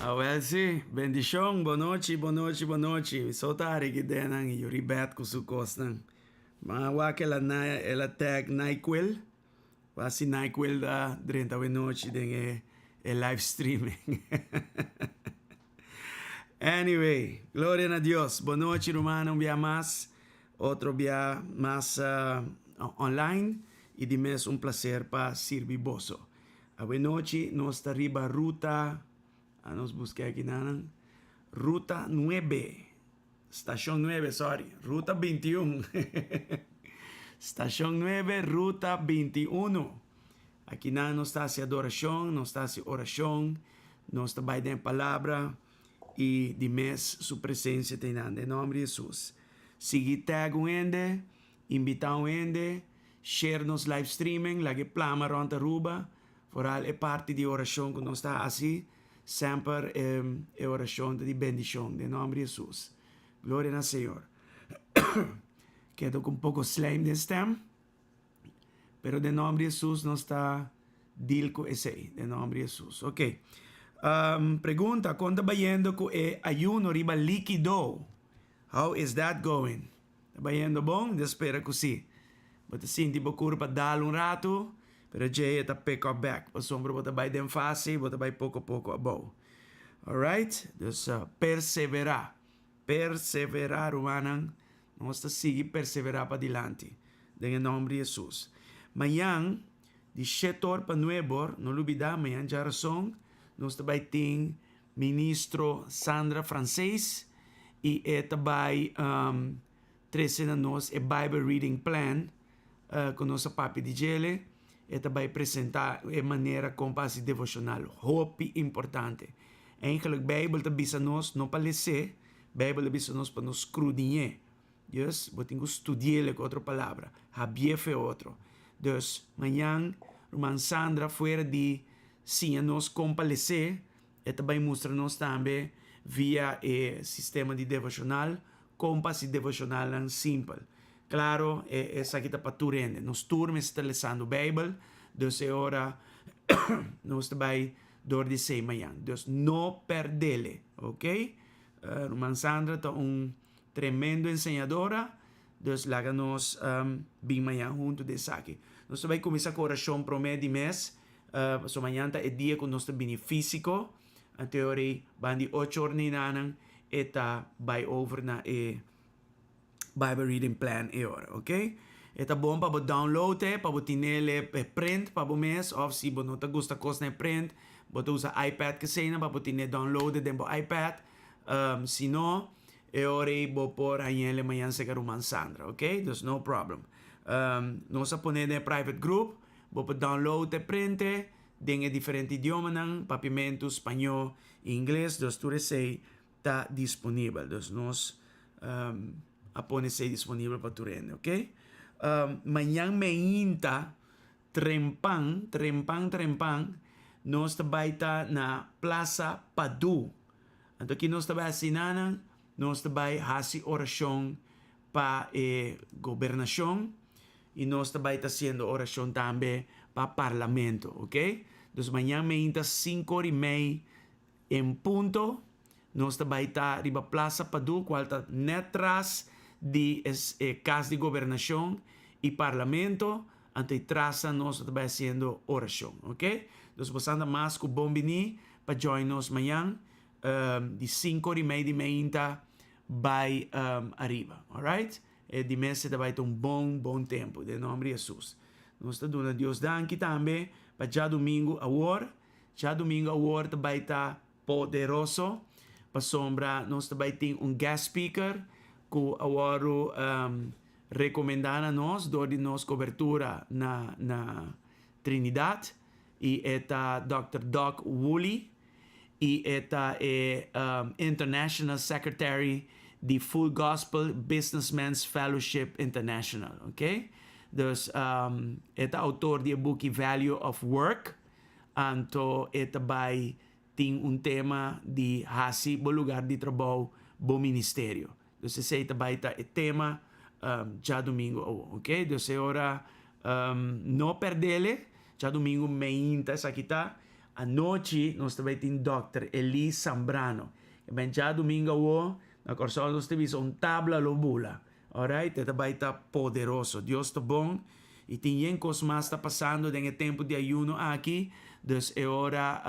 Awel si, bendishon, bonochi, bonochi, bonochi. Mi so ta hari ki denan i yuri bèt ku su kosnan. Ma wak el a na el a tag Nyquil. Wak si Nyquil ta drenta awenochi den e e live streaming. Anyway, gloria na Dios. Bonochi rumannan un bia mas. Otro bia mas online i di mes un placer pa sirbi boso. Awenochi nos ta riba ruta, a nos buska aki nanan, ruta nuebe, stashon nuebe sorry, ruta bintiun, stashon nuebe ruta bintiuno. Akinan nos ta hasi adorashon, nos ta hasi orashon, nos ta bai den e palabra i di mes su presensia ta einan. Den nòmber di Hesus. Sigui tag un hende, invitá un hende, share nos live streaming, laga e plama rònt Aruba, foral e parti di orashon ku nos ta hasi, semper e orashon ta di bendishon den nòmber di Hesus. Gloria na Señor. Keda ku un poko slijm den stem, pero den nòmber di Hesus nos ta deal ku esei, den nòmber di Hesus. Ok. Pregunta, kon ta bayendo ku e ayuno riba líkido? How is that going? Ta bayendo bon? Mi ta spera ku si. Bo ta sinti bo kurpa dal un ratu, pero djei e ta pick up back pasobra bo ta bai den fase i bo ta bai poko poko abou. Alright, dus perseverá. Perseverá rumannan. Nos ta sigui perseverá padilanti den e nòmber di Hesus. Mañan di shet'or pa nueb'or, no lubidá, mañan djarason nos ta bai tin Ministro Sandra Francees y e ta bay trece na nos e Bible Reading Plan cu nos a papia di djele. E ta bay presenta e manera con pa haci devocional. Hopi importante. Eigenlijk Bijbel ta bisa nos no pa lese, Bijbel ta bisa nos pa nos scrudiñe. Dus bo tin cu studiele cu otro palabra, habié fe otro. Dus mañan ruman Sandra fuera di siña nos con pa lese, E ta bai mustra nos tambe via e sistema di devoshonal kon pa hasi devoshonalnan simpel. Klaro, e esaki ta pa tur hende. Nos tur mester ta lesando Beibel, dus e ora nos ta bai dor di esei mañan. Dus no perdele, ok? Ruman Sandra ta un tremendo enseñadora, dus laga nos bin mañan huntu den esaki. Nos ta bai kuminsá ku orashon promé di mes. Pasobra mañan ta e dia ku nos ta bini físiko, anto e ora ei ban di ocho or ninanan e ta bai over na e Bible reading plan e ora, ok? E ta bon pa bo download e, pa bo tinel e print pa bo mes, òf si bo no ta gusta kos na e print, bo ta usa iPad keseina pa bo tine download e den bo iPad. Si no, e ora ei bo por hañ'el e mañan serka ruman Sandra, ok? Dus no problem. Nos a pone den e private group. Bo por download e prente den e diferente idiomanan, papiamentu, spañó i ingles, dus tur esei ta disponibel. Dus nos a pone esei disponibel pa tur hende, ok? Mañan meinta trempan, trempan, trempan, nos ta bai ta na Plaza Padu. Anto ki nos ta bai hasi nanan? Nos ta bai hasi orashon pa e gobernashon i nos ta bai ta hasiendo orashon tambe pa parlamento, ok. Dus mañan meinta sinku ora i mei En punto. Nos ta bai ta riba Plaza Padu cual ta net tras di e Cas di Gobernacion y Parlamento, anto y trasnan nos lo ta bai haciendo oracion, ok. Dus boso anda mas cu bon bini pa join nos mañan di cinco ora y mei di meinta bai ariba, alright. E di mester ta bai ta un bon bon tempo den nomber di Jesus. Nos ta duna Dios danki tambe pa djadumingu awor, djadumingu awor ta bai ta Poderoso, pasobra nos ta bai tin un guest speaker ku a wòrdu rekomendá na nos dor di nos kobertura na na Trinidad i e ta Dòkter Doug Woolley i e ta e International Secretary di Full Gospel Businessmen's Fellowship International, ok. Dus e ta outor di e buki Value of Work. Anto e ta bai tin un tema di hasi bo lugar di trabou bo ministerio. Dus esei ta bai ta e tema djadumingu awo, ok. Dus e ora no perdele, djadumingu meinta esaki ta, anochi nos ta bai tin Dòkter Eli Sambrano. E ben djadumingu awo na Kòrsou nos ta bisa un tabla lo bula. Alright, e ta bai ta poderoso. Dios ta bon y tin yen cos mas ta pasando den e tempo di ayuno aki, dus e ora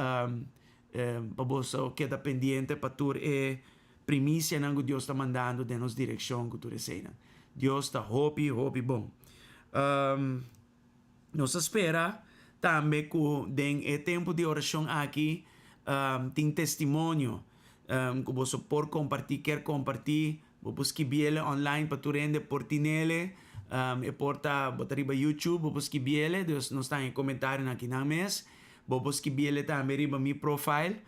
pa boso keda pendiente pa tur e primicianan cu Dios ta mandando den nos direccion cu tur eseinan. Dios ta hopi, hopi bon. Nos ta spera tambe cu den e tempo di oracion aki tin testimonio cu boso por comparti, kier comparti. Bo por skibiele online pa tur hende por tinele. E por ta, bo ta riba YouTube, bo por skibiele, dus nos ta haña comentarionan akinan mes. Bo por skibiele tambe riba mi profile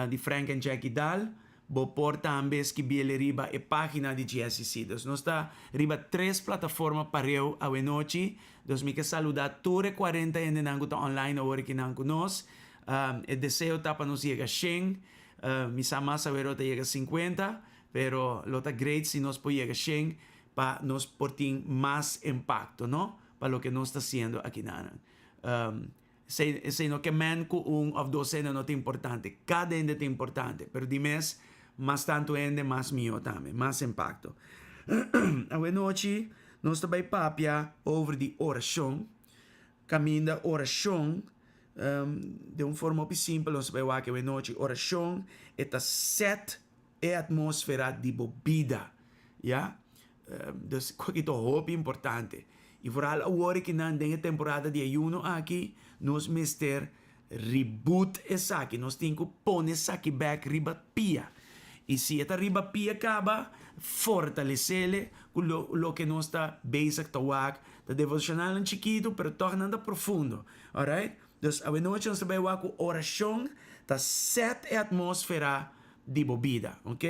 di Frank and Jackie Daal. Bo por tambe skibiele riba e pagina di GSCC. Dus nos ta riba tres plataforma pareu awenochi. Dus mi ke saluda tur e cuarenta hendenan ku ta online awor akinan ku nos. E deseo ta pa nos yega shen. Mi sa mas awero ta yega sinkuenta. Pero lo ta great si nos por yega shen pa nos por tin mas impacto, no? Pa loke nos ta haciendo akinanan. Esey, esey no ke men ku un of dos hende no ta importante. Kada hende ta importante, pero di mes mas tantu hende mas mihó tambe, mas impacto. Awe nochi nos ta bai papia over di orashon, kaminda orashon den un forma hopi simpel nos ta bai wak awe nochi, orashon e ta set E atmósfera di bo bida, ya. Dus koki ta hopi importante. I vooral awor ki nan den e temporada di ayuno aki, nos mester reboot esaki. Nos tin ku pone esaki bèk riba pia. I si e ta riba pia kaba, fortalesele ku loke nos ta bezig ta wak. Ta devoshonalnan chikitu, pero tòg nan ta profundo. Alright? Dus awenochi nos ta bai wak ku orashon ta sèt e atmósfera di bo bida, ok?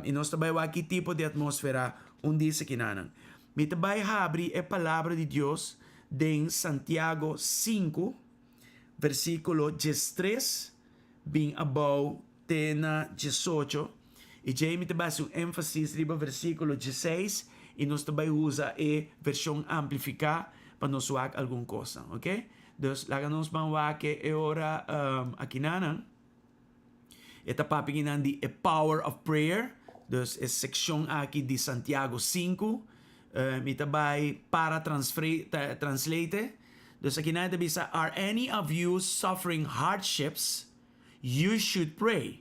I nos ta bai wak ki tipo di atmósfera un di esakinanan. Mi ta bai habri e Palabra di Dios den Santiago sinku, versíkulo diestres bin abou te na diesocho, i djei mi ta bai hasi un énfasis riba versíkulo dieseis, i nos ta bai usa e vershon amplifiká pa nos wak algun kosnan, ok? Dus laga nos ban wak e ora akinanan. E ta papia kinan di e power of prayer, dus e sekshon aki di Santiago sinku. Mi ta bai para translate. Dus akinan e ta bisa, Are any of you suffering hardships? You should pray.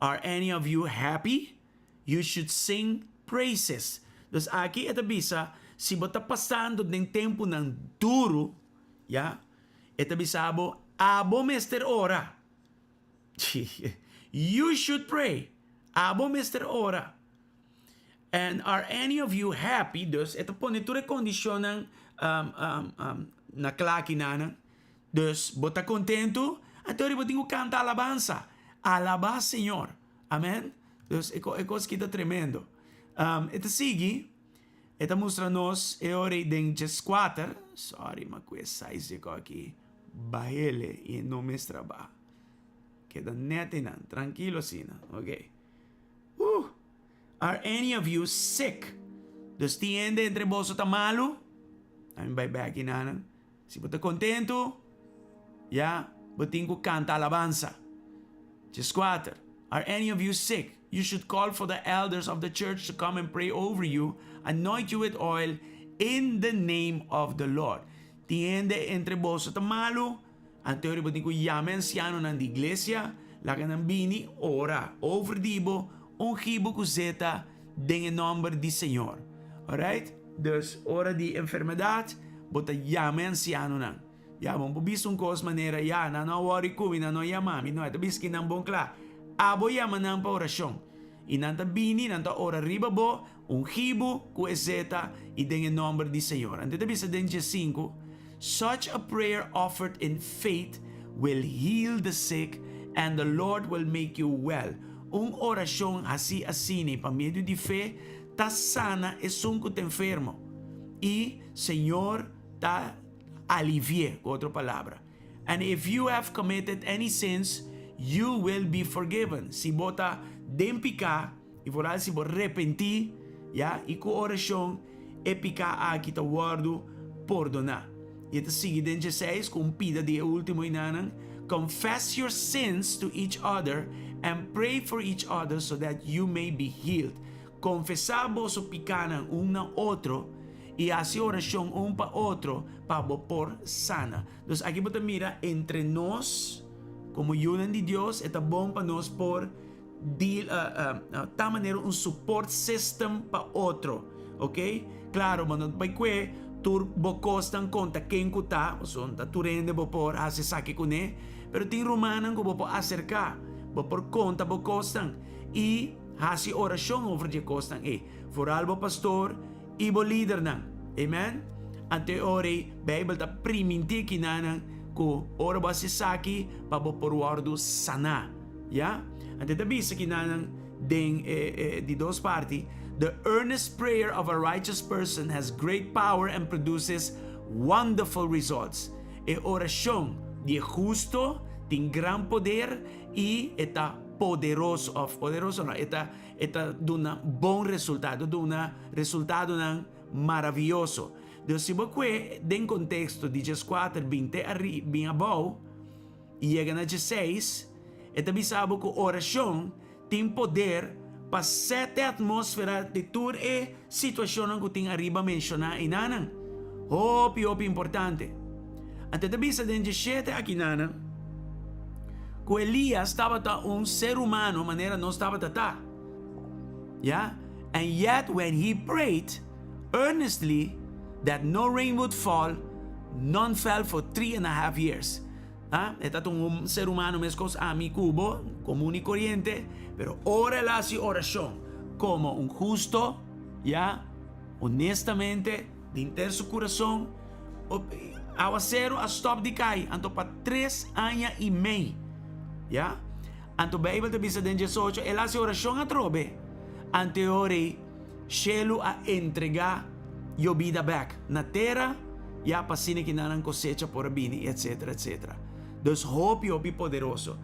Are any of you happy? You should sing praises. Dus aki e ta bisa, si bo ta pasando den tempunan duru, ya, E ta bisa bo, Abo mester ora. You should pray. Abo mester ora. And are any of you happy? Dus e ta pone tur e kondishonnan na kla akinanan. Dus bo ta kontentu? Anto bo tin ku kanta alabansa. Alabá Señor. Amen. Dus e kos aki ta tremendo. E ta sigui. E ta mustra nos e ora ei den djeskuater, sorry ma ku e size dje aki bahele i e no mester a baha. Keda net einan, trankilo asina, ok. Uh! Are any of you sick? Dus tin hende entre boso ta malu? Ami bai bek einanan. Si bo ta kontentu, ya, bo tin ku kanta alabansa. 14. Are any of you sick? You should call for the elders of the church to come and pray over you, anoint you with oil in the name of the Lord. Tin hende entre boso ta malu? Anto bo tin ku yama e ansianonan di iglesia, laga nan bini ora over di bo, ungi bo ku zeta den e nòmber di Señor. Alright? Dus ora di enfermedat, bo ta yama e ansianonan. Ya, bo por bisa un kos manera, Ya, nan no a wòri ku mi, nan no a yama mi. No, e ta bisa ki nan bon kla. Abo yama nan pa orashon. I nan ta bini, nan ta ora riba bo, ungi bo ku e zeta i den e nòmber di Señor. Anto e ta bisa den diesinku, Such a prayer offered in faith will heal the sick and the Lord will make you well. Un orashon hasí asina pa medio di fe ta sana esun ku ta enfermo, i Señor ta alivi'é, ku otro palabra. And if you have committed any sins, you will be forgiven. Si bo ta den piká, i foral si bo repentí, ya, i ku orashon, e piká aki ta wòrdu pordoná. I e ta sigui den dieseis ku un pida di e último inanan, Confess your sins to each other and pray for each other so that you may be healed. Konfesá boso pikánan un na otro i hasi orashon un pa otro pa bo por sana. Dus aki bo ta mira entre nos komo yunan di Dios e ta bon pa nos por deal ta manera un support system pa otro. Ok? Klaro bo no ta bai kue tur bo kosnan konta ken ku ta, pasobra ta tur hende bo por hasi esaki kuné, pero tin rumannan ku bo por aserká, bo por konta bo kosnan i Hasi orashon over dje kosnan ei, foral bo pastor i bo lidernan. Amen. Anto e ora ei, Beibel ta primintí kinanan ku ora bo hasi esaki pa bo por wòrdu saná. Ya? Anto e ta bisa kinanan den e di dos parti, The earnest prayer of a righteous person has great power and produces wonderful results. E orashon di e husto tin gran poder i e ta poderoso of poderoso no e ta e ta duna bon resultado duna resultadonan maraviyoso. Dus si bo kue den konteksto di dieskuater bin te ari bin abou i yega na diesseis e ta bisa bo ku orashon tin poder pa sèt e atmósfera di tur e situashonnan ku tin ariba menshoná einanan. Hopi hopi importante. Anto e ta bisa den djeshete akinanan ku Elias tabata un ser humano manera nos tabata ta. Ya, and yet when he prayed earnestly that no rain would fall, none fell for three and a half years. Ah, e tabata un ser humano meskos ami ku bo, komun i koriente, pero ora el a hasi orashon komo un husto, ya, honestamente, Dinter su kurason, awaseru a stòp di kai, anto pa tres aña i mei. Ya? Anto Beibel ta bisa den diesocho, el a hasi orashon atrobe, anto e ora ei shelu a entregá yobida bèk na tera, ya, pa asina ki nan nan kosecha por a bini, etsetera, etsetera. Dus hopi, hopi poderoso.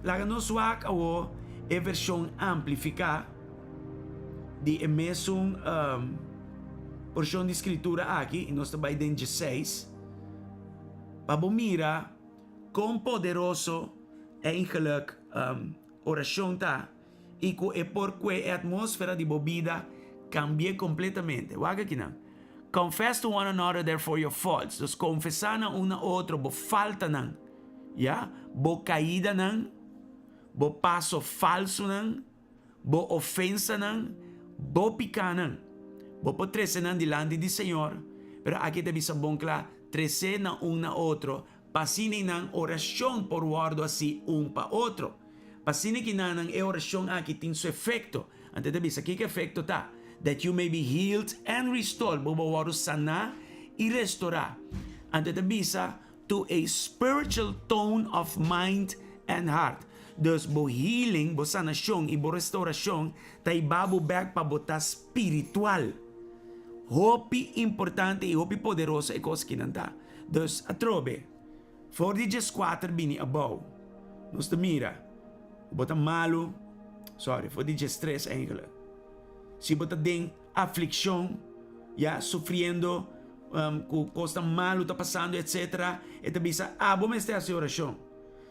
Laga nos wak awor e vershon amplifiká. Di e mesun porshon di Skritura aki, i nos ta bai den dieseis, pa bo mira kon poderoso eigenlijk orashon ta i ku e por kue e atmósfera di bo bida kambi'é kompletamente. Wak akinan. Confess to one another therefore your faults. Dus konfesá na un na otro bo faltanan, ya, bo kaidanan, bo paso falsunan. Bo ofensanan, bo pikánan, bo por trese nan dilanti di Señor, pero aki ta bisa bon kla, tresé na un na otro, pa asina nan orashon por wòrdu hasí un pa otro. Pa asina ki nan nan e orashon aki tin su efekto. Anto e ta bisa, kiko efekto ta? That you may be healed and restored, bo por wòrdu saná i restorá. Anto e ta bisa, To a spiritual tone of mind and heart. Dus bo healing, bo sanashon i bo restaurashon ta hiba bo bek pa bo ta spiritual. Hopi importante i hopi poderoso e kos kinan ta. Dus atrobe, for di djeskuater bini abou, nos ta mira ku bo ta malu, sorry, for di djestres eigenlijk, si bo ta den aflikshon, ya, sufriendo ku kosnan malu ta pasando etsetera, e ta bisa, abo mester hasi orashon.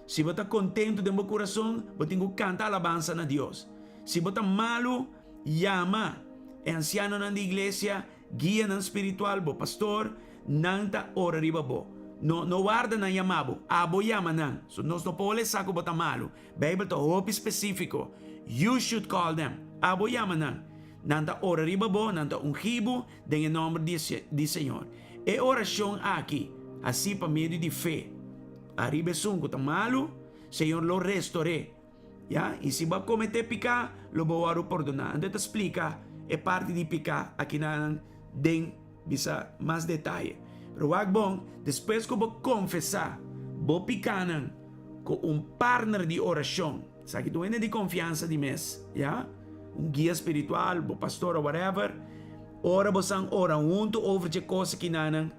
Si bo ta kontentu den bo kurason, bo tin ku kanta alabansa na Dios. Si bo ta malu, yama e ansianonan di iglesia, guianan spiritual, bo pastor, nan ta ora riba bo. No, no warda nan yama bo, abo yama nan. So nos no por lesa ku bo ta malu. Beibel ta hopi spesífiko. You should call them. Abo yama nan. Nan ta ora riba bo, nan ta ungi bo den e nòmber di di Señor. E orashon aki, hasí pa medio di fe, ariba esun ku ta malu, Señor lo restor'é. Ya, i si bo a kometé piká, lo bo wòrdu pordoná. Anto e ta splika e parti di piká akinanan den bisa mas detaye. Pero wak bon, despues ku bo konfesá bo pikánan ku un partner di orashon, esaki ta un hende di konfiansa di mes, ya, un guia spiritual, bo pastor o whatever, ora bo san ora huntu over dje kos akinanan,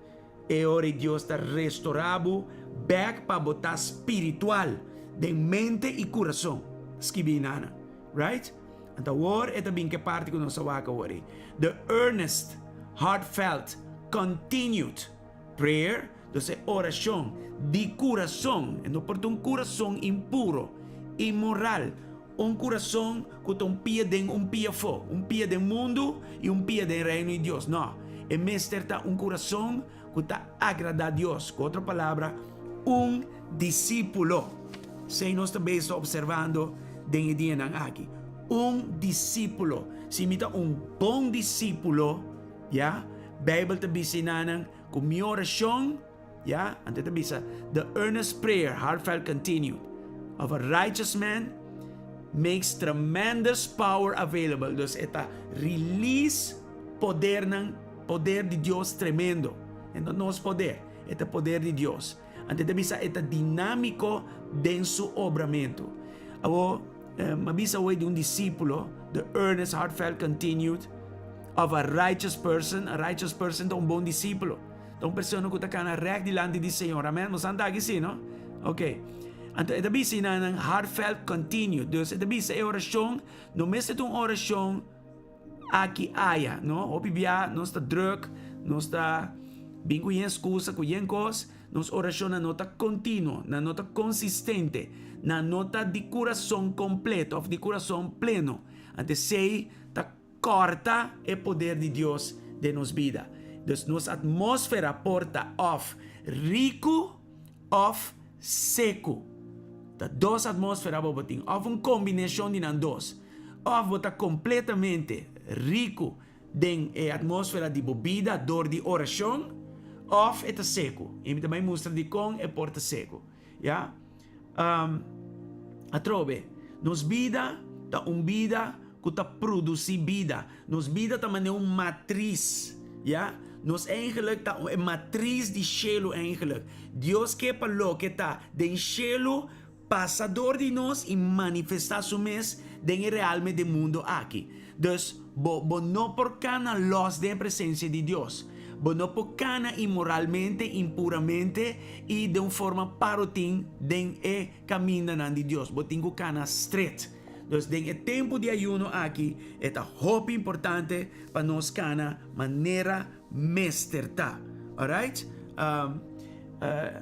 E ora ei Dios ta restorá bo bèk pa bo ta spiritual den mente i kurason. Skibí nana. Right? Anto awor e ta bin ku e parti ku nos a wak awor ei. The earnest, heartfelt, continued prayer, dus e orashon di kurason, e no por ta un kurason impuro, inmoral, un kurason ku ta un pia den un pia afó, un pia den mundu i un pia den Reino di Dios. No, e mester ta un kurason ku ta agradá Dios. Ku otro palabra, un disípulo. Esei nos ta bes ta opservando den e dianan aki. Un disípulo. Si mi ta un bon disípulo, ya, Beibel ta bisa nan ku mi orashon, Ya, anto e ta bisa, The earnest prayer, heartfelt continued, of a righteous man makes tremendous power available. Dus e ta release podernan, poder di Dios tremendo. E no nos poder, e ta poder di Dios. Anto e ta bisa e ta dinámiko den su obramentu. Awo, eh, m'a bisa awor di un disípulo, the earnest, heartfelt continued, of a righteous person. A righteous person ta un bon disípulo. Ta un persona ku ta kana rèk dilanti di Señor. Amèn. Nos anta aki si, no? Ok. Anto e ta bisa nan nan heartfelt continue. Dus e ta bisa e orashon no mester ta un orashon aki aya, no? Hopi bia nos ta drùk, nos ta bin ku yen skusa, ku yen kos. Nos orashonnan no ta kontinuo, nan no ta konsistente, nan no ta di kurason kompleto òf di kurason pleno. Anto esei ta Kòrta e poder di Dios den nos bida. Dus nos atmósfera por ta òf riku òf seku. Ta dos atmósfera bo por tin, òf un kombinashon di nan dos. Òf bo ta kompletamente riku den e atmósfera di bo bida dor di orashon, òf e ta seku. I mi ta bai mustra dikon e por ta seku. Ya. Atrobe, nos bida ta un bida ku ta produsí bida. Nos bida ta manera un matris, ya. Nos eigenlijk ta e matris di shelu eigenlijk. Dios ke pa loke ta den shelu pasa dor di nos i manifestá su mes den e realme den mundu aki. Dus, bo bo no por kana lòs den e presensia di Dios. Bo no por kana inmoralmente, impuramente i den un forma parotin den e kamindanan di Dios. Bo tin ku kana stret. Dus den e tempu di ayuno aki e ta hopi importante pa nos kana manera mester ta. Alright?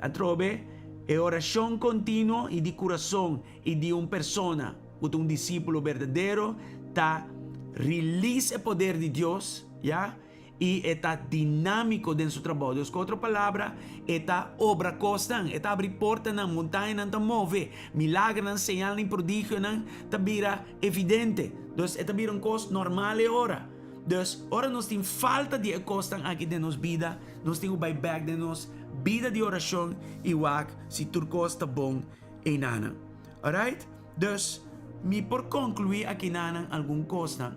Atrobe, e orashon kontinuo i di kurason i di un persona ku ta un disípulo berdadero ta release e poder di Dios, ya, i e ta dinámiko den su trabou. Dus ku otro palabra, e ta obra kosnan, e ta abri portanan, montañanan ta move, milagernan, señalnan i prodigionan ta bira evidente. Dus e ta bira un kos normal e ora. Dus ora nos tin falta di e kosnan aki den nos bida, nos tin ku bai bèk den nos bida di orashon i wak si tur kos ta bon einanan. Alright? Dus, mi por konkluí akinanan algun kosnan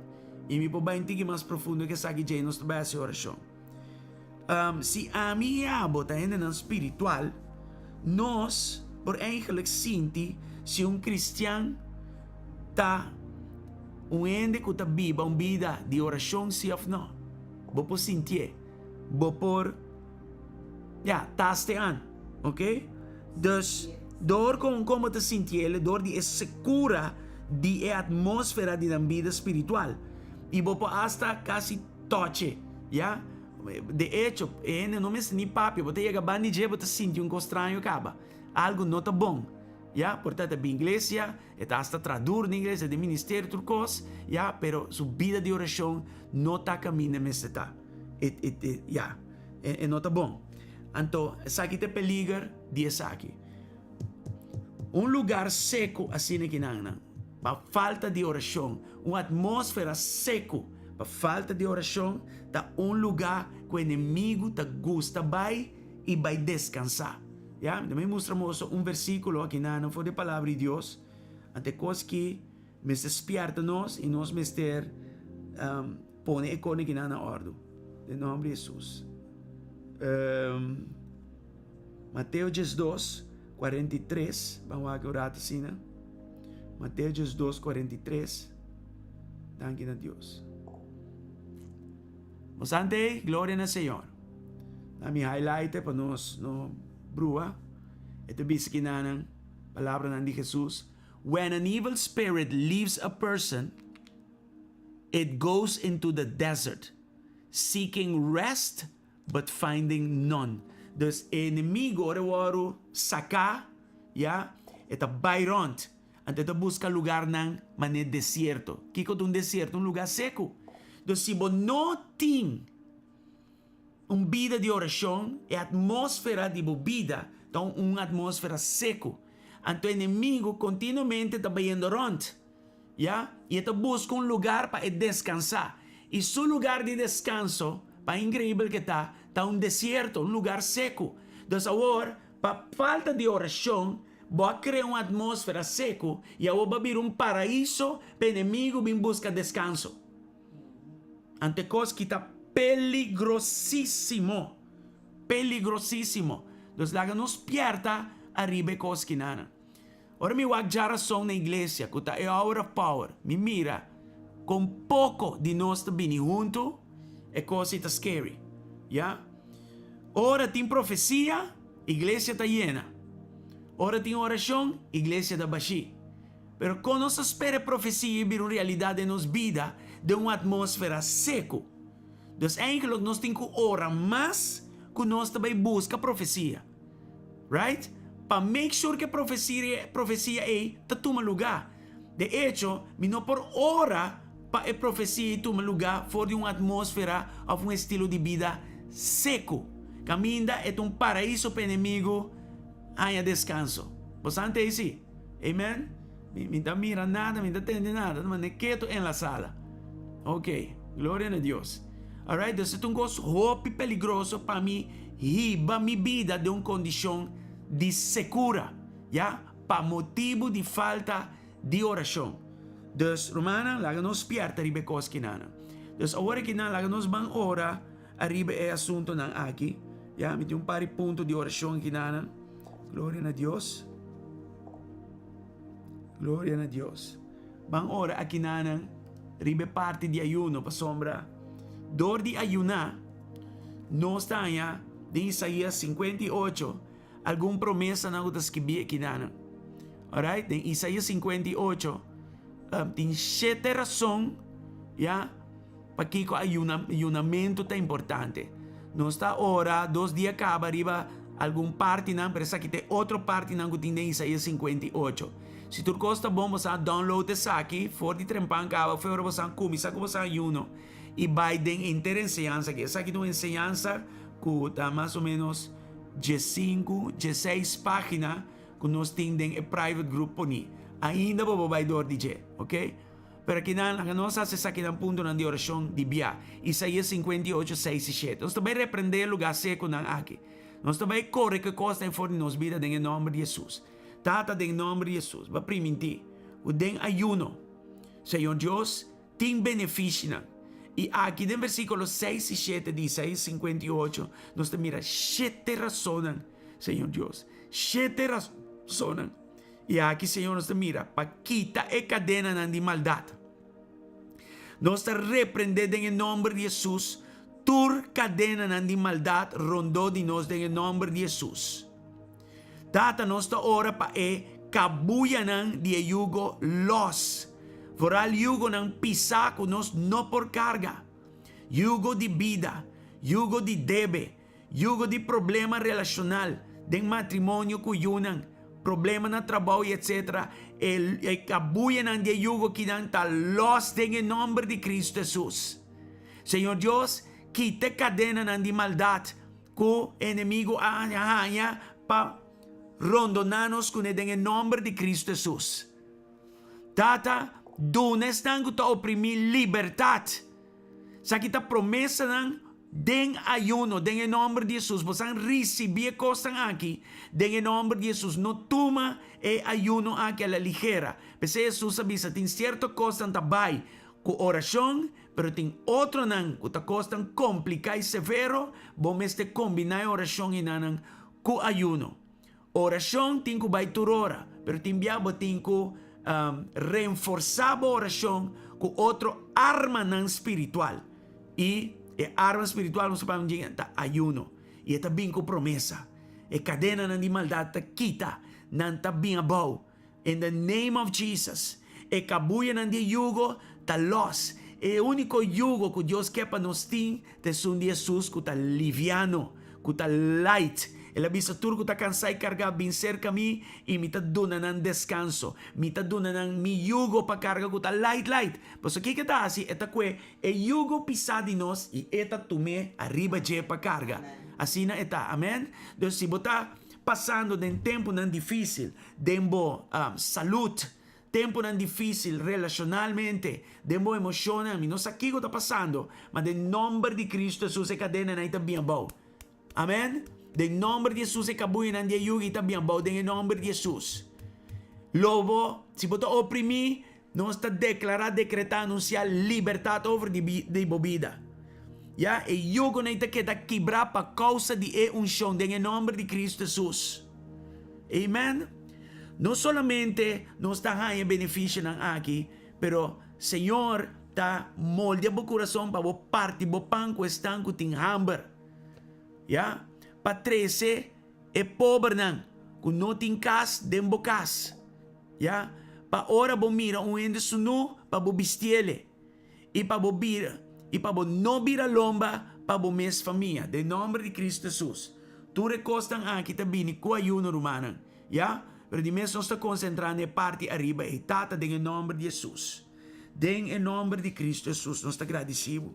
i mi por bai un tiki mas profundo ku esaki djei nos ta bai hasi orashon. Um, si ami i abo ta hendenan spiritual, nos por eigenlijk sinti si un kristian ta un hende ku ta biba un bida di orashon si òf no. Bo por sintié. Bo por Ya, taste an. Ok? Dus, door con como ta sintiele, door di e secura di e atmósfera di nan bida spiritual. I bo por hasta casi toche, ya? De hecho, e hende no mester ni papia, bo ta yega banda di dje, bo ta sinti un cos straño caba. Algo no ta bon. Ya, por ta e ta bin iglesia, e ta hasta tradur den iglesia, den ministerio tur kos, ya, pero su bida di orashon no ta kaminda mester ta. E, e, e, ya, e, e no ta bon. Anto, esaki ta e peliger di esaki. Un lugar seku asina kinan nan, pa falta di orashon, un atmósfera seku pa falta di orashon ta un lugá ku enemigu ta gusta bai i bai deskansá. Ya, mi ta bai mustra boso un versíkulo akinan for di e Palabra di Dios, ante kos ki mester spièrta nos i nos mester pone e kos akinan na òrdu. Den nòmber di Hesus. Mateo 12, 43, ban wak un rato asina. Mateo 12, 43. Danki na Dios. Bosante, gloria na Señor. Na mi highlight pa nos no brua. E ta bisa kinanan, palabranan di Jesus. When an evil spirit leaves a person, it goes into the desert, seeking rest but finding none. Dus e enemigo ora e wòrdu saká, ya, e ta bai rònt, anto e ta buska lugarnan manera desierto. Kiko ta un desierto? Un lugá seku. Dus si bo no tin un bida di orashon, e atmósfera di bo bida ta un atmósfera seku. Anto e enemigo kontinuamente ta bayendo rònt. Ya, i e ta buska un lugar pa e deskansá. I su lugar di deskanso, pa inkreibel ke ta, ta un desierto, un lugar seku. Dus awor, pa falta di orashon, bo a krea un atmósfera seku i awor bo a bira un paraiso pa enemigu bin buska deskanso. Anto e kos ki ta peligrosísimo, peligrosísimo. Dus laga nos spièrta ariba e kos kinanan. Ora mi wak djarason na iglesia ku ta e Hour of Power, mi mira kon poko di nos ta bini huntu, e kos ei ta scary. Ya. Ora tin profesia, iglesia ta yena. Ora tin orashon, iglesia ta bashí. Pero kon nos ta spera e profesia ei bira un realidat den nos bida den un atmósfera seku? Dus eigenlijk nos tin ku ora mas ku nos ta bai buska profesia. Right? Pa make sure ku e profesia profesia ei ta tuma lugá. De echo, mi no por ora pa e profesia ei tuma lugá for di un atmósfera òf un estilo di bida seku, kaminda e ta un paraiso pa enemigu haña deskanso. Bo sa ante ei si? Amen? Mi mi ta mira nada, mi ta tende nada, ta manda ketu en la sala. Ok, gloria na Dios. Alright, dus e ta un kos hopi peligroso pa mi hiba mi bida den un kondishon di sekura, ya, pa motibu di falta di orashon. Dus, rumannan, laga nos spièrta riba e kos kinanan. Dus awor akinan laga nos ban ora ariba e asuntonan aki. Ya, mi tin un par di punto di orashon kinanan. Gloria na Dios. Gloria na Dios. Ban ora akinanan riba e parti di ayuno, pasobra dor di ayuná nos ta haña den Isaías 58 algun promesanan ku ta skibí akinanan. Alright, den Isaías 58 um, tin shete rason ya pakiko ayuna, ayunamentu ta importante. Nos ta ora dos dia kaba riba algun partinan, pero esaki ta e otro partinan ku tin den Isaías 58. Si tur kos ta bon, boso a download esaki for di trempan kaba, for ora boso a kuminsá ku boso ayuno i bai den henter enseñansa aki. Esaki ta un enseñansa ku ta mas o ménos diesinku, dieseis página ku nos tin den e private group poní. Ainda bo por bai dor di dje, ok? Pero akinan laga nos hasi esakinan puntonan di orashon di bia. Isaías 58, 6 i 7. Nos ta bai reprendé e lugá sekunan aki. Nos ta bai kore ku e kosnan for di nos bida den e nòmber di Hesus. Tata, den nòmber di Hesus, bo a primintí ku den ayuno, Señor Dios, tin benefishinan. I aki den versíkulo 6 i 7 di Isaías 58, nos ta mira shete rasonnan, Señor Dios, shete rasonnan. I aki, Señor, nos ta mira pa kita e kadenanan di maldat. Nos ta reprendé den e nòmber di Hesus tur kadenanan di maldat rondó di nos den e nòmber di Hesus. Tata, nos ta ora pa e kabuyanan di e yugo lòs, foral yugonan pisá ku nos no por karga, yugo di bida, yugo di debe, Yugo di problema relashonal den matrimonio ku yunan. Problema na trabou y etc. E e kabuyanan di e yugo kinan ta los den e nomber di Cristo Jesus. Señor Dios, kita e kadenanan di maldat ku enemigo a haña pa rondoná nos kuné den e nomber di Cristo Jesus. Tata, duna esnan ku ta oprimí libertat. Esaki ta promesanan den ayuno, den e nòmber di Hesus. Bosan risibí e kosnan aki den e nòmber di Hesus. No tuma e ayuno aki a la ligera. P'esei Hesus a bisa, tin sierto kosnan ta bai ku orashon, pero tin otronan ku ta kosnan kompliká i severo, bo mester kombiná e orashon enanan ku ayuno. Orashon tin ku bai tur ora, pero tin bia bo tin ku renforsá bo orashon ku otro armanan spiritual. I e arma spiritual nos ta papia dje ta ayuno, i e ta bin ku promesa. E kadenanan di maldat ta kita, nan ta bin abou. In the name of Jesus. E kabuyanan di e yugo ta lòs. E úniko yugo ku Dios ke pa nos tin ta esun di Hesus ku ta liviano, ku ta light. El a bisa tur ku ta kansá i kargá, Bin serka mi i mi ta duna nan deskanso. Mi ta duna nan mi yugo pa karga ku ta light light. Pasobra kiko e ta hasi? E ta kue e yugo pisá di nos i e ta tum'é ariba dje pa karga. Asina e ta. Amèn. Dus si bo ta pasando den tempunan difísil, den bo salud, tempunan dificil relacionalmente, den bo emocionnan, mi no sa kico ta pasando, ma den nomber di Cristo Jesus e cadenanan ei ta bin abao. Amen. Den nomber di Jesus e cabuyanan di e yugi ta bin abao den e nomber di Jesus. Lo bo, si bo ta oprimi, nos ta declara, decreta, anuncia libertad over di di bo bida. Ya, e yugonan ei ta keda kibra pa causa di e uncion den e nomber di Cristo Jesus. Amen. No solamente nos ta haña beneficionan aki, pero Señor ta moldia bo curason pa bo parti bo pan cu esnan cu tin hamber. Ya, pa trece e pobernan cu no tin cas den bo cas. Ya, pa ora bo mira un hende sunu, pa bo bistiele. I pa bo bira, i pa bo no bira lomba pa bo mes famia. Den nomber di Cristo Jesus. Tur e cosnan aki ta bini cu ayuno, rumannan. Ya? Pero di mes nos ta concentra na e parti ariba ei. Tata, den e nomber di Jesus. Den e nomber di Cristo Jesus, nos ta gradici Bo.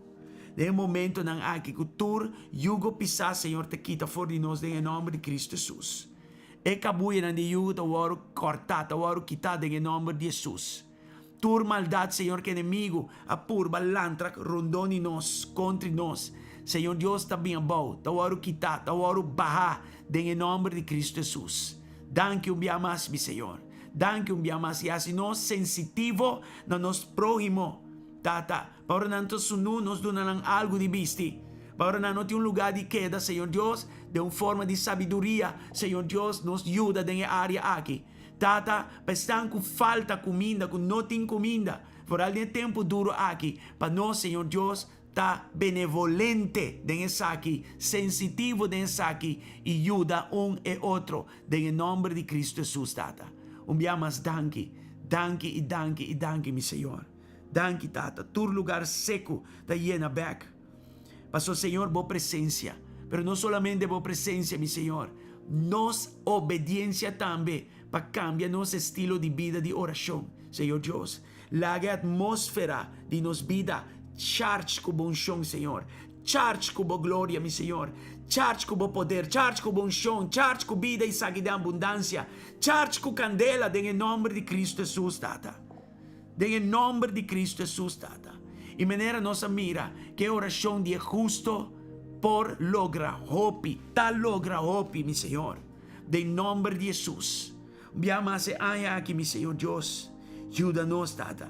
Den e momentonan aki cu tur yugo pisa, Señor, ta kita for di nos den e nomber di Cristo Jesus. E cabuyanan di yugo ta worde corta, ta worde kita den e nomber di Jesus. Tur maldat, Señor, ku enemigu a purba lantra rondó di nos, kontri nos, Señor Dios, ta bin abou, ta wòrdu kitá, ta wòrdu bahá den e nòmber di Kristu Hesus. Danki un bia mas, mi Señor. Danki un bia mas i hasi nos sensitivo na nos próhimo, Tata, pa ora nan ta sunú, nos duna nan algu di bisti. Pa ora nan no tin un lugá di keda, Señor Dios, den un forma di sabiduria, Señor Dios, nos yuda den e área aki. Tata, pa esnan ku falta kuminda, ku no tin kuminda, foral den e tempu duru aki, pa nos, Señor Dios, ta benevolente den esaki, sensitivo den esaki, i yuda un e otro, den e nòmber di Kristu Hesus, Tata. Un bia mas danki, danki i danki i danki, mi Señor. Danki, Tata. Tur lugar seku ta yena bèk. Paso Señor bo presencia, pero no solamente bo presencia mi Señor, nos obediencia tambe pa cambia nos estilo di bida di oracion. Señor Dios, laga e atmosfera di nos bida charge cu bo uncion Señor, charge cu bo gloria mi Señor, charge cu bo poder, charge cu bo uncion, charge cu bida y saki den abundancia, charge cu candela den e nomber di Cristo Jesus Tata. Den e nomber di Cristo Jesus, Tata. I manera nos a mira ku e orashon di e husto por logra hopi, ta logra hopi, mi Señor. Den nomber di Jesus. Un bia mas e aña aki, mi Señor Dios, yuda nos, Tata.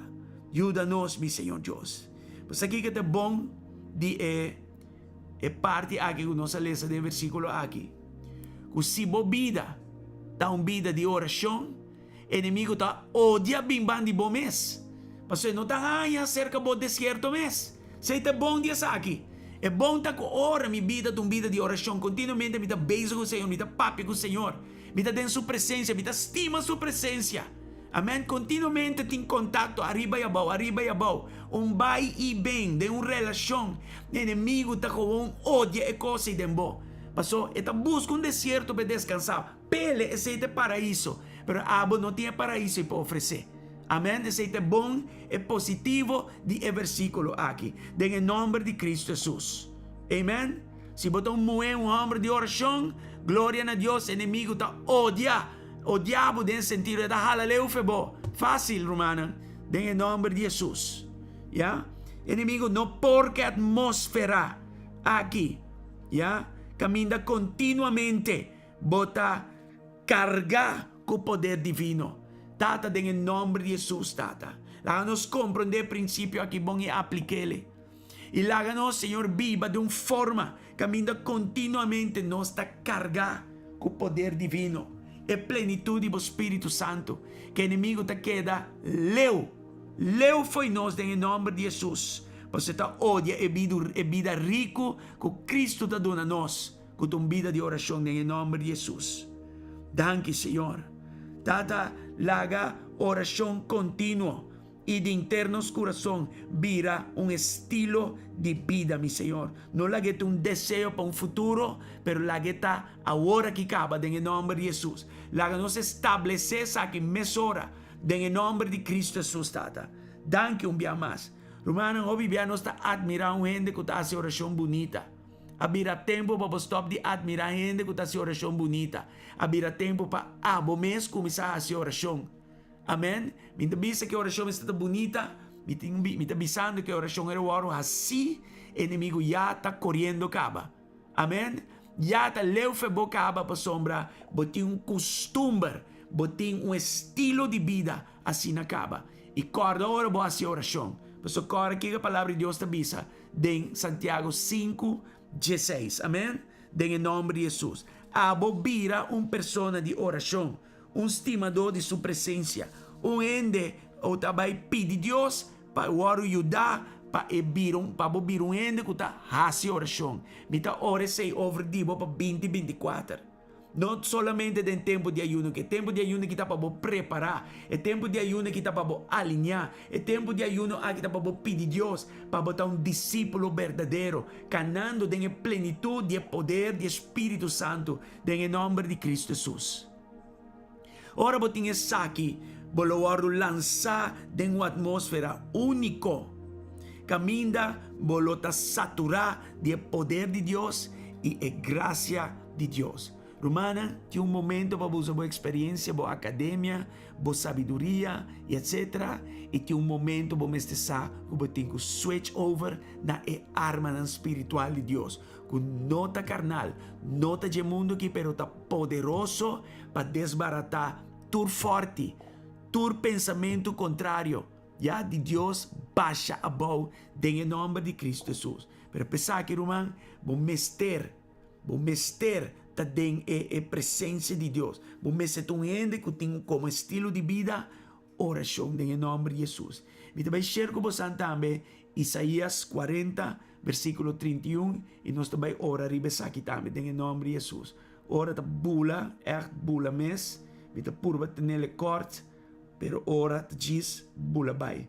Yuda nos, mi Señor Dios. Bo sa kiko ta bon di e e parti aki ku nos a lesa den e versíkulo aki? Ku si bo bida ta un bida di orashon, Enemigo ta odia bin ban di bo mes, pasobra e no ta haña serka bo desierto mes. Esei ta e bon di esaki. E bon ta ku ora mi bida ta un bida di orashon, kontinuamente mi ta bezig ku Señor, mi ta papia ku Señor, mi ta den Su presensia, mi ta stima Su presensia. Amen. Kontinuamente tin kontakto ariba i abou, ariba i abou, un bai i bin den un relashon. Enemigo ta gewoon odia e kos ei den bo, pasobra e ta buska un desierto pa e deskansá. pele esei ta e paraiso, pero abo no tin e paraiso ei pa ofresé. Amèn, esei ta e bon, e positivo di e versíkulo aki, den e nòmber di Kristu Hesus. Amen. Si bo ta un muhé, un hòmber di orashon, gloria na Dios, enemigu ta odia, odia bo den e sentido, e ta hala leu fe bo. Fásil, rumannan, den e nòmber di Hesus. Ya. Enemigu no por ku e atmósfera aki, ya, kaminda kontinuamente bo ta kargá ku poder divino. Tata, den e nòmber di Hesus, Tata, laga nos komprondé e prinsipio aki bon i aplik'el. I laga nos, Señor, biba den un forma kaminda kontinuamente nos ta kargá ku poder divino, e plenitut di bo Spiritu Santu, ku enemigu ta keda leu, leu fo'i nos den e nòmber di Hesus, pasobra e ta odia e e bida riku ku Kristu ta duna nos, ku ta un bida di orashon den e nòmber di Hesus. Danki, Señor. Tata, laga orashon kontinuo I di inter nos kurason bira un estilo di bida, mi Señor. No lag'é ta un deseo pa un futuro, pero lag'é ta awor aki kaba den e nòmber di Hesus. Laga nos establesé esaki mesora den e nòmber di Kristu Hesus, Tata. Danki un bia mas. Rumannan, hopi bia nos ta atmirá un hende ku ta hasi orashon bunita. A bira tempu pa bo stòp di atmirá hende ku ta hasi orashon bunita. A bira tempu pa abo mes kuminsá hasi orashon. Amen. Mi ta bisa ku e orashon mester ta bunita. Mi tin mi ta bisando ku e orashon era wòrdu hasí, enemigu ya ta koriendo kaba. Amen. Ya ta leu fe bo kaba pasobra bo tin un kustumber, bo tin un estilo di bida asina kaba. I kòrda ora bo hasi orashon. Pasobra kòrda kiko e Palabra di Dios ta bisa den Santiago sinku, dieseis. Amen. Den e nòmber di Hesus. Abo bira un persona di orashon. Un stimadó di su presensia. Un hende ku ta bai pidi Dios pa e wòrdu yudá pa e bira un pa bo bira un hende ku ta hasi orashon. Mi ta ora esei over di bo pa binti 24. No solamente den tempu di ayuno ki e tempu di ayuno aki ta pa bo prepará, e tempu di ayuno aki ta pa bo alineá, e tempu di ayuno aki ta pa bo pidi Dios pa bo ta un disípulo berdadero, kanando den e plenitut di e poder di e Spiritu Santu den e nòmber di Kristu Hesus. Ora bo tin esaki, bo lo wòrdu lansá den un atmósfera úniko, kaminda bo lo ta saturá di e poder di Dios i e grasia di Dios. Rumannan, tin un momento pa bo usa bo eksperensia, bo akademia, bo sabiduria, i etsetera, i tin un momento bo mester sa ku bo tin ku switch over na e armanan spiritual di Dios. Ku no ta karnal, no ta dje mundu aki, pero ta poderoso pa desbaratá tur fòrti, tur pensamentu kontrario, ya, di Dios basha abou den e nòmber di Kristu Hesus. Pero pa esaki, ruman, bo mester, bo mester ta den e e presensia di Dios. Bo mester ta un hende ku tin komo estilo di bida Orashon den e nòmber di Hesus. Mi ta bai share ku bosan tambe Isaías 40 versíkulo 31 i nos ta bai ora riba esaki tambe den e nòmber di Hesus. Ora ta bula, ègt bula mes. Mi ta purba tenel e kòrt, pero ora ta djis bula bai.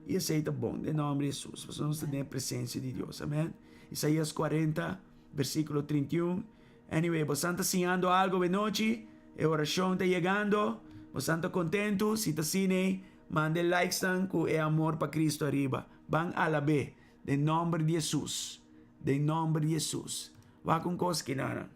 I esei ta bon den nòmber di Hesus, pasobra nos ta den e presensia di Dios. Amen. Isaías 40 versíkulo 31. Anyway, bosan ta siñando algo benochi, e orashon ta yegando, bosan ta kontentu, si ta asina, manda e likesnan ku e amor pa Kristu ariba. Ban alab'é, den nòmber di Hesus, den nòmber di Hesus. Wak un kos kinana.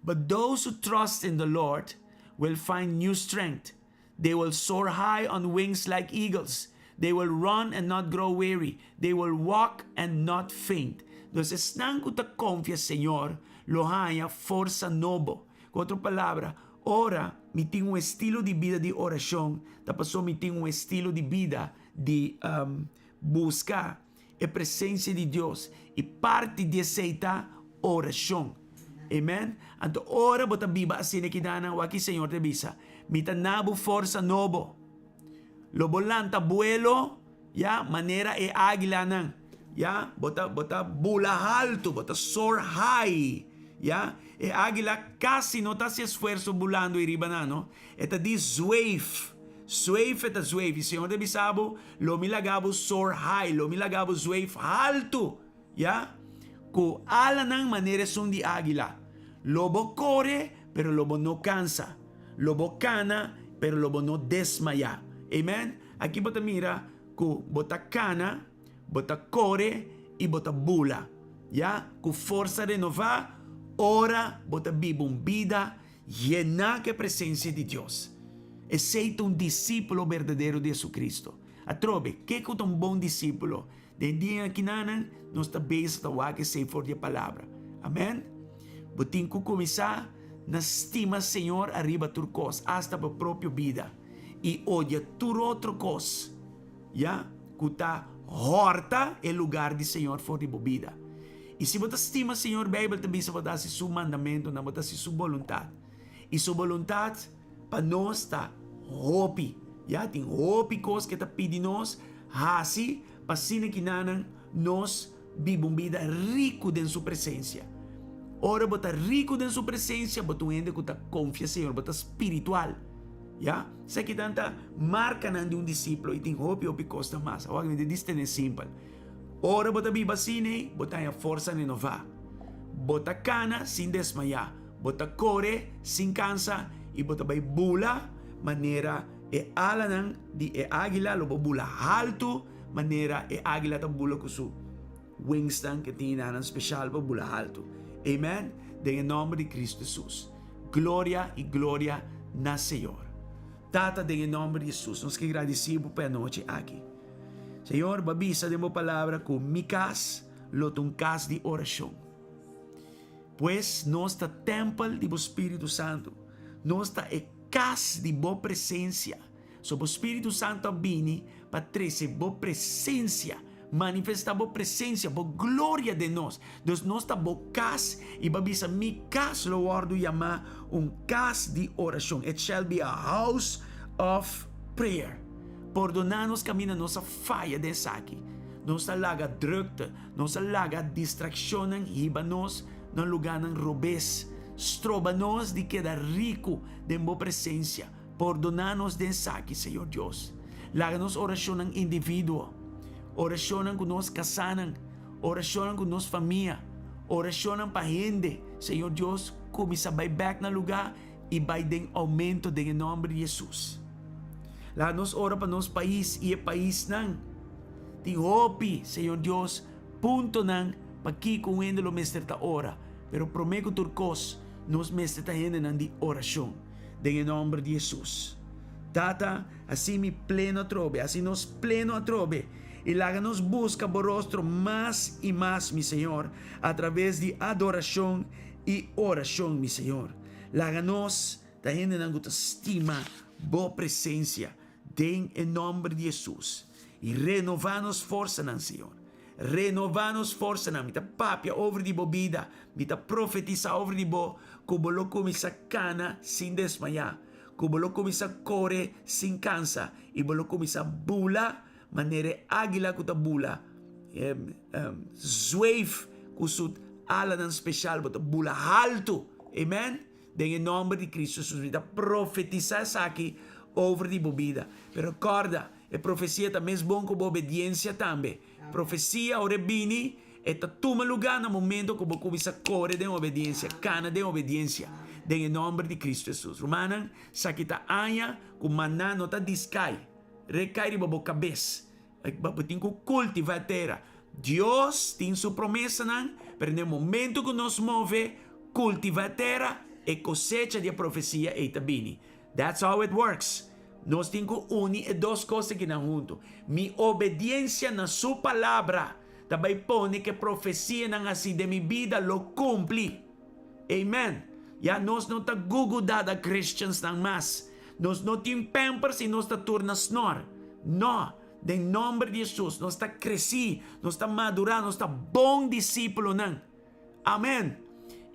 But those who trust in the Lord will find new strength, they will soar high on wings like eagles, they will run and not grow weary, they will walk and not faint. Dus esnan ku ta konfia Señor lo haña forsa nobo. Ku otro palabra, ora mi tin un estilo di bida di orashon, ta pasobra mi tin un estilo di bida di buska e presensia di Dios i parti di esei ta orashon. Amen. Anto ora bo ta biba asina kidanan, wak ki Señor ta bisa, Mi ta na bo forsa nobo. Lo bo lanta buelo, ya, manera e águilanan. Ya, bo ta bo ta bula haltu, bo ta soar high. Ya, e águila kasi no ta hasi esfuerso bulando ei riba nan, no. E ta di zweef. Zweef e ta zweef. I Señor ta bisa bo, Lo mi laga bo soar high, lo mi laga bo zweef haltu. Ya, ku alanan manera esun di águila. Lo bo kore. pero lo bo no kansa. Lo bo kana, pero lo bo no desmayá. Amen? Aki bo ta mira ku bo ta kana, bo ta kore i bo ta bula. Ya, ku forsa renová ora bo ta biba un bida yená ku e presensia di Dios. Esei ta un disípulo berdadero di Jesucristo. Atrobe, kiko ta un bon disípulo? Den dia akinanan nos ta bezig ta wak esei for di e Palabra. Amen. Bo tin ku kuminsá na stima Señor ariba tur kos, asta bo propio bida, i odia tur otro kos, ya, ku ta hòrta e lugar di Señor for di bo bida. I si bo ta stima Señor, Beibel ta bisa bo ta hasi Su mandamentunan, bo ta hasi Su boluntat. I Su boluntat pa nos ta hopi. Ya, tin hopi kos ku e ta pidi nos hasi pa asina kinanan nos biba un bida riku den Su presensia. Ora bo ta riku den Su presensia, bo ta un hende ku ta konfia Señor, bo ta spiritual. Ya, esaki tan ta markanan di un disiplo i tin hopi hopi kosnan mas. Awor mi ta distene simpel. Ora bo ta biba asina ei, bo ta haña forsa renová. Bo ta kana sin desmayá, bo ta kore sin kansa i bo ta bai bula manera e alanan di e águila lo bo bula haltu manera e águila ta bula ku su wingsnan ke tin nan speshal pa bula haltu. Amen. Den e nòmber di Kristu Hesus. Gloria i gloria na Señor. Tata den e nòmber di Hesus nos ke gradisí bo pa e anochi aki. Señor, bo a bisa den bo palabra ku mi kas lo ta un kas di orashon. Pues nos ta tèmpel di bo Spiritu Santu. Nos ta e kas di bo presensia. So bo Spiritu Santu a bini pa trese bo presensia, manifestá bo presensia, bo gloria den nos. Dus nos ta bo kas i bo a bisa, Mi kas lo wòrdu yamá un kas di orashon. It shall be a house of prayer. Pordoná nos kaminda nos a faya den esaki. Nos a laga drukte, nos a laga distrakshonnan hiba nos na lugánan robes, stroba nos di keda riku den bo presensia. Pordoná nos den esaki, Señor Dios. Laga nos orashonnan individuo, orashonnan ku nos kasánan, orashonnan ku nos famia, orashonnan pa hende, Señor Dios, kuminsá bai bèk na lugá i bai den oumento den e nòmber di Hesus. Laga nos ora pa nos pais i e paisnan. Tin hopi, Señor Dios, puntonan pakiko un hende lo mester ta ora, pero promé ku tur kos, nos mester ta hendenan di orashon. Den e nòmber di Hesus. Tata, hasi mi pleno atrobe, hasi nos pleno atrobe, i laga nos buska Bo rostro mas i mas, mi Señor, atraves di adorashon i orashon, mi Señor. Laga nos ta hendenan ku ta stima Bo presensia, den e nòmber di Hesus. I renová nos forsanan, Señor. Renová nos forsanan. Mi ta papia over di bo bida. Mi ta profetisá over di bo ku bo lo kuminsá kana sin desmayá, ku bo lo kuminsá kore sin kansa i bo lo kuminsá bula manera e águila ku ta bula, zweef ku su alanan speshal. Bo ta bula haltu. Amen. Den e nòmber di Kristu Hesus mi ta profetisá esaki over di bo bida. Pero kòrda, e profesia ta mes bon ku bo obediensia tambe. Profesia ora e bini, e ta tuma lugá na momento ku bo kuminsá kore den obediensia, kana den obediensia, den e nòmber di Kristu Hesus. Rumannan, esaki ta aña ku maná no ta diskai, rekai riba bo kabes. Bo tin ku kultivá e tera. Dios tin su promesanan, pero na e momento ku nos move, kultivá e tera, e kosecha di e profesia ei ta bini. That's how it works. Nos tin ku uni e dos kos akinan huntu. Mi obediensia na Su Palabra ta bai pone ku e profesianan hasi den mi bida lo kumpli. Amen. Ya nos no ta gugudada Christiansnan mas. Nos no tin pampers i nos ta tur na snor. No. Den nomber di Jesus nos ta kresi, nos ta madura, nos ta bon disípulonan. Amen.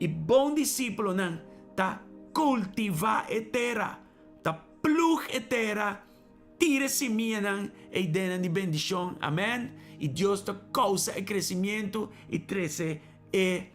I bon disípulonan ta kultivá e tera, ta plug e tera, tira e simianan ei dennan di bendishon. Amen. I Dios ta kousa e kresimientu i trese e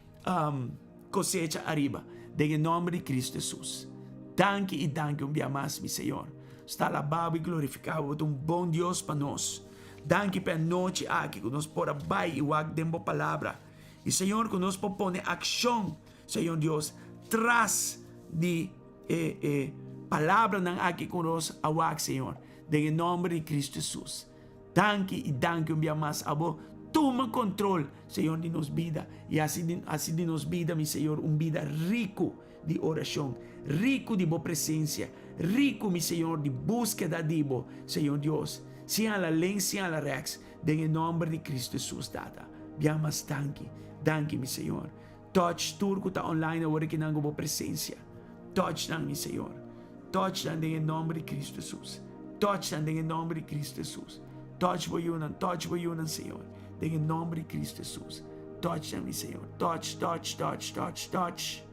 kosecha ariba. Den e nòmber di Kristu Hesus. Danki i danki un bia mas, mi Señor. Sta alabá bo i glorifiká bo. Bo ta un bon Dios pa nos. Danki pa e anochi aki ku nos por a bai i wak den bo palabra. I Señor ku nos por pone akshon, Señor Dios, tras. di e e palabranan aki ku nos a wak, Señor, den e nòmber di Kristu Hesus. Danki i danki un bia mas abo tuma kontrol, Señor, di nos bida i hasi di hasi di nos bida, mi Señor, un bida riku di orashon, riku di bo presensia, riku, mi Señor, di búskeda di bo, Señor Dios, sin hala links, sin hala rèks, den e nòmber di Kristu Hesus, Tata. Bia mas danki. Danki, mi Señor. Touch tur ku ta online awor aki nan ku bo presensia. Touch nan, mi Señor. Touch nan den e nòmber di Kristu Hesus. Touch nan den e nòmber di Kristu Hesus. Touch bo yunan, touch bo yunan, Señor. Den e nòmber di Kristu Hesus. Touch nan, mi Señor. Touch, touch, touch, touch, touch.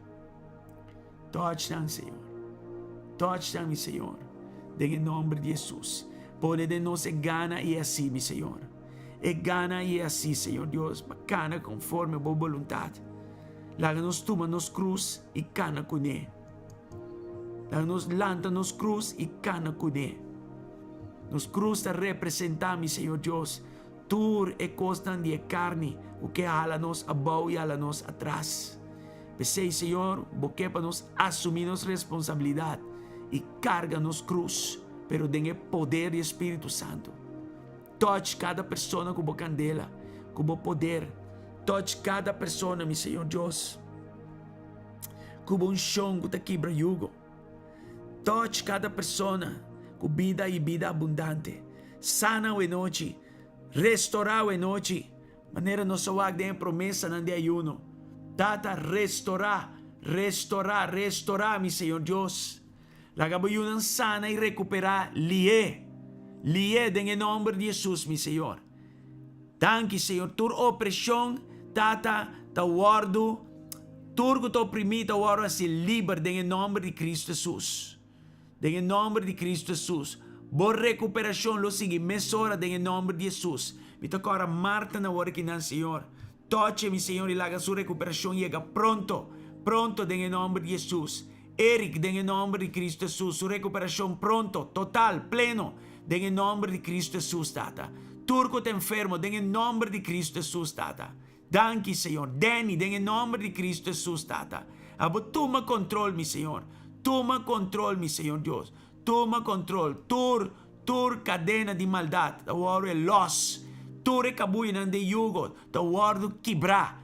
Touch nan, Señor. Touch nan, mi Señor. Den e nòmber di Hesus. Pone den nos e gana i hasi, mi Señor. E gana i hasi, Señor Dios, pa kana konforme bo boluntat. Laga nos tuma nos krus i kana kuné. Laga nos lanta nos krus i kana kuné. Nos krus ta representá, mi Señor Dios, tur e kosnan di e karni ku ke hala nos abou i hala nos atras. P'esei, Señor, bo ke pa nos asumí nos responsabilidat i karga nos krus, pero den e poder di e Spiritu Santu. Touch kada persona ku bo kandela, ku bo poder. Touch kada persona, mi Señor Dios, ku bo unshon ku ta kibra yugo. Touch kada persona ku bida i bida abundante. Sana awe nochi, restorá awe nochi, manera nos a wak den e promesanan di ayuno. Tata, restorá, restorá, restorá, mi Señor Dios. Laga bo yunan sana i rekuperá lié, lié den e nòmber di Hesus, mi Señor. Danki, Señor. Tur opreshon, Tata, ta wòrdu, tur ku ta oprimí ta wòrdu hasi liber den e nòmber di Kristu Hesus. Den e nòmber di Kristu Hesus. Bo rekuperashon lo sigui mesora den e nòmber di Hesus. Mi ta kòrda Marta na wòrdu kinan, Señor. Toche, mi Señor, i laga su rekuperashon yega pronto, pronto den e nòmber di Hesus. Eric, den e nòmber di Kristu Hesus, su rekuperashon pronto, total, pleno, den e nòmber di Kristu Hesus, Tata. Tur ku ta enfermo, den e nòmber di Kristu Hesus, Tata. Danki, Señor. Danny, den e nòmber di Kristu Hesus, Tata. Abo tuma kontrol, mi Señor. Tuma kontrol, mi Señor Dios. Tuma kontrol. Tur, tur kadena di maldat ta wòrdu e lòs. Tur e kabuyanan den yugo ta wòrdu kibrá.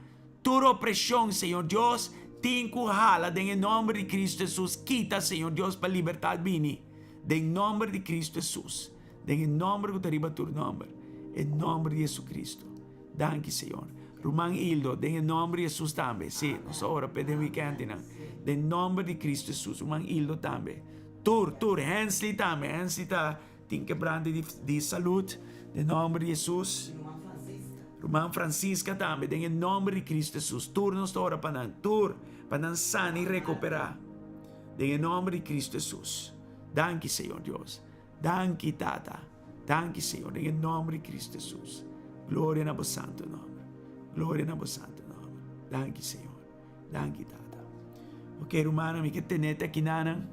Tur opreshon, Señor Dios, tin ku hala den e nòmber di Kristu Hesus. Kita, Señor Dios, pa libertat bini. Den nòmber di Kristu Hesus. Den e nòmber ku ta riba tur nòmber. E nòmber di Jesucristo. Danki, Señor. Ruman Hildo, den e nòmber di Hesus tambe. Sí, nos a ora p'e den wikèndinan. Den nòmber di Kristu Hesus. Ruman Hildo tambe. Tur, tur. Hensley tambe. Hensley ta tin kebrante di, di salud. Den nòmber di Hesus. Ruman Francisca tambe, den e nòmber di Kristu Hesus. Tur nos ta ora pa nan. Tur, pa nan sana i rekuperá. Den e nòmber di Kristu Hesus. Danki, Señor Dios. Danki, Tata. Danki, Señor, den e nòmber di Kristu Hesus. Gloria na bo santu nòmber. Gloria na bo santu nòmber. Danki, Señor. Danki, Tata. Ok, rumannan, mi ke tenete akinanan.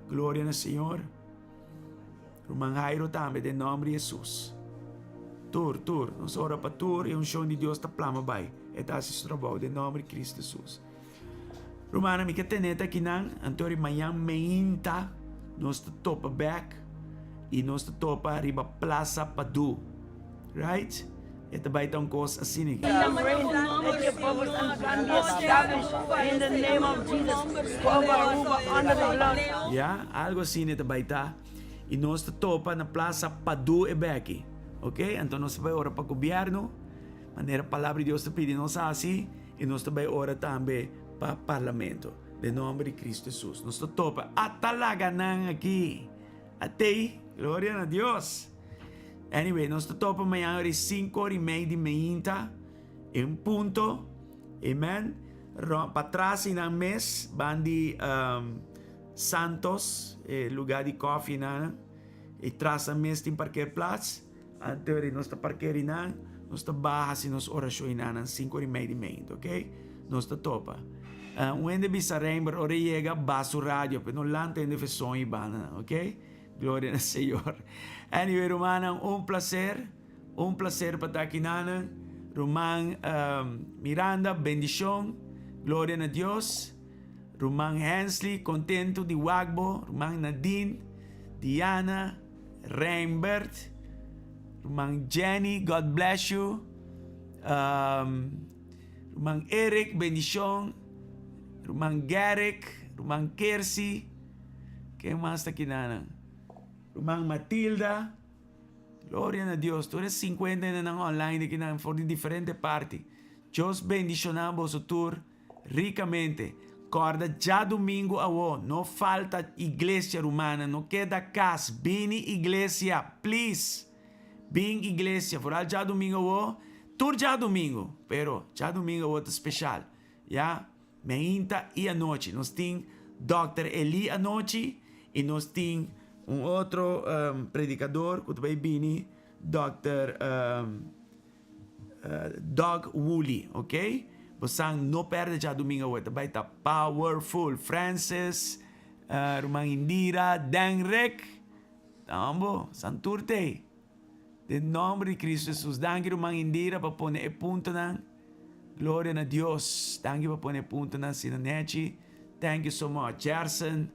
Gloria na Señor. Ruman Jairo tambe, den nòmber di Hesus. Tur, tur. Nos ora pa tur i unshon di Dios ta plama bai. E ta hasi su trabou den nòmber di Kristu Hesus. Rumannan, mi ke tenete akinan. Anto ri mañan meinta nos ta topa bèk i nos ta topa riba Plaza Padu. Right? E ta bai ta un kos asina aki. Ya, algo asina e ta bai ta. I nos ta topa na Plaza Padu e bèki. Ok? Anto nos ta bai ora pa gobièrnu, manera Palabra di Dios ta pidi nos hasi, i nos ta bai ora tambe pa Parlamento. Den nòmber di Kristu Hesus. Nos ta topa. Ata laga nan aki. Atei. Gloria na Dios. Anyway, nos ta topa mañana ora 5 ora y mei di meinta en punto. Amen. Patras y nan mes ban di um, Santos, eh, lugar di koffie nan. E tras nan mes tin parkeerplaats. Antes nos ta parkeer y nan, nos ta baha si nos oracion y nan 5 ora y mei di meinta, ok? Nos ta topa. Un hende bisa Reinber ora e yega ba su radio, pero no lanta hende fe soño y banda nan, ok? Gloria na Señor. Anyway, rumannan, un placer. Un placer pa ta aki nanan. Ruman um, Miranda, bendicion. Gloria na Dios. Ruman Hensley, kontentu di wak bo. Ruman Nadine, Diana, Reinbert, Ruman Jenny, God bless you. Ruman Eric, bendishon. Ruman Garrick, Ruman Kersi. Ken mas ta kinanan? Ruman Matilda. Gloria na Dios. Tur e 50 hendenan online di kinan for di diferente parti. Dios bendishoná boso tur rikamente. Kòrda djadumingu awo, no falta iglesia rumannan, no keda kas, bini iglesia, please. Bin iglesia, foral djadumingu awo, tur djadumingu, pero djadumingu awo ta special, ya. Meinta i anochi. Nos tin Dòkter Eli anochi i nos tin un otro predikador ku ta bai bini, Dòkter Doug Woolley, ok. Bosan no pèrdè djadumingu awe, ta bai ta powerful. Francis, ruman Indira, Denrick, ta hombo, san tur t'ei. Den nomber di Cristo Jesus. Danki ruman Indira pa pone e puntonan. Gloria na Dios. Danki pa pone e puntonan asina nechi. Thank you so much. Gerson,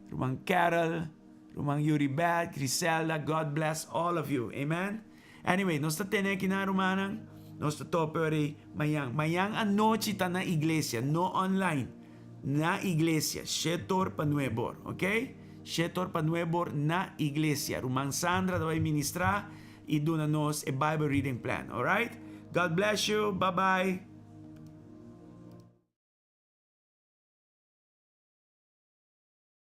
ruman Carol, ruman Yuribeth, Griselda, God bless all of you. Amen. Anyway, nos ta tene akinan rumannan. Nos ta tope ora ei mañan. Mañan anochi ta na iglesia, no online. Na iglesia, shetor pa nuebor, ok? Shetor pa nuebor na iglesia. Ruman Sandra ta bai ministra y duna nos e Bible reading plan, alright? God bless you, bye bye.